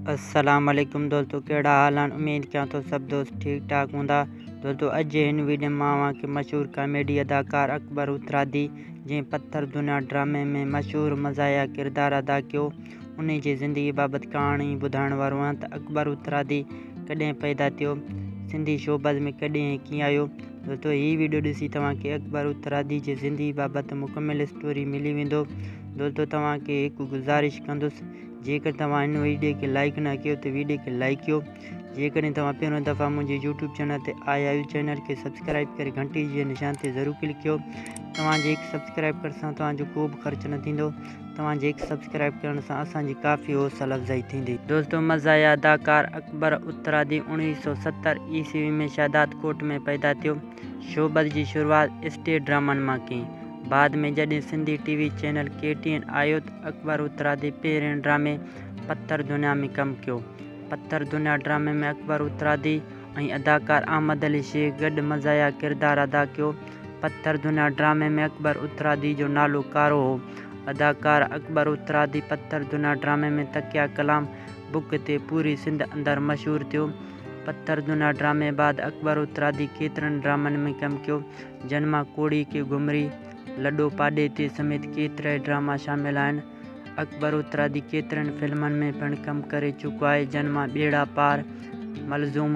السلام عليڪم دوستو ڪهڙا حال آهن اميد ڪيان ٿو سڀ دوست ٺيڪ ٺاڪ هوندا دوستو اڄ جي هن ويڊيو مان اوهان کي مشهور ڪاميڊي اداڪار اڪبر اترادي جنهن پٿر دنيا ڊرامي ۾ مشهور مزاحيه ڪردار ادا ڪيو انهي جي زندگي بابت ڪهاڻي ٻڌائڻ وارو آهيان ته اڪبر اترادي ڪڏهن پيدا ٿيو سنڌي شوبز ۾ ڪڏهن ۽ ڪيئن آيو دوستو هي ويڊيو ڏسي توهان کي اڪبر اترادي جي زندگي بابت مڪمل اسٽوري ملي ويندو دوستو توهان کي هڪ گذارش ڪندس جيڪر توهان هن ويڊيو کي لائيڪ نه ڪيو ته ويڊيو کي لائيڪ ڪيو. جيڪڏهن توهان پهريون دفعا منهنجي يوٽيوب چينل تي آيا آهيو چينل کي سبسڪرائيب ڪري گهنٽي جي نشان تي ضرور ڪلڪ ڪيو. توهان جي هڪ سبسڪرائيب ڪرڻ سان توهان جو ڪو به خرچ نه ٿيندو. توهان جي هڪ سبسڪرائيب ڪرڻ سان اسان جي ڪافي حوصله افزائي ٿيندي. دوستو مزاحيه اداڪار اڪبر اترادي 1970 عيسوي ۾ شهدادڪوٽ ۾ پيدا ٿيو. شوبز جي شروعات اسٽيج ڊرامن مان ڪئي. بعد ۾ جڏهن Sindhi T V channel K T N آيو ته اڪبر اترادي پهرين ڊرامي پٿر دنيا ۾ ڪم ڪيو. پٿر دنيا ڊرامي ۾ اڪبر اترادي ۽ اداڪار احمد علي شيخ گڏ مزاحيه ڪردار ادا ڪيو. پٿر دنيا ڊرامي ۾ اڪبر اترادي جو نالو ڪارو هو. اداڪار اڪبر اترادي پٿر دنيا ڊرامي ۾ تڪيه ڪلام بڪ تي پوري سنڌ اندر مشهور ٿيو. پٿر دنيا ڊرامي بعد اڪبر اترادي ڪيترن ڊرامن ۾ ڪم ڪيو، جن مان ڪوڙي ڪي گهمري، لڏو پاڏي تي سميت ڪيترائي ڊراما شامل آهن. اڪبر اترادي ڪيترن فلمن ۾ پڻ ڪم ڪري چڪو آهي، جن مان ٻيڙا پار، ملزوم،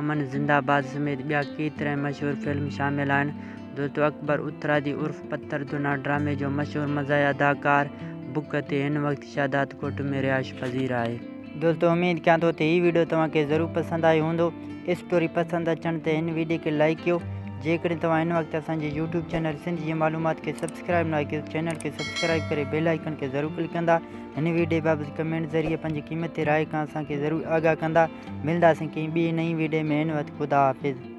امن زنده باد سميت ٻيا ڪيترائي مشهور فلم شامل آهن. دوستو اڪبر اترادي عرف پٿر دنيا ڊرامي جو مشهور مزاحيه اداڪار بڪ تي هن وقت شهدادڪوٽ ۾ رهائش پذير آهي. دوستو اميد ڪيان ٿو ته هي ويڊيو توهان کي ضرور پسند آيو هوندو. اسٽوري پسند اچڻ تي هن ويڊيو کي لائيڪ ڪيو. جيڪڏهن توهان هن وقت اسان جي يوٽيوب چينل سنڌ جي معلومات کي سبسڪرائيب ناهي ڪيو ته چينل کي سبسڪرائيب ڪري بيل آئيڪن کي ضرور ڪلڪ ڪندا. هن ويڊيو بابت ڪمينٽ ذريعي پنهنجي قيمتي راء کان اسان کي ضرور آگاهه ڪندا. ملنداسين ڪنهن ٻي نئين ويڊيو ۾ هن وقت خدا حافظ.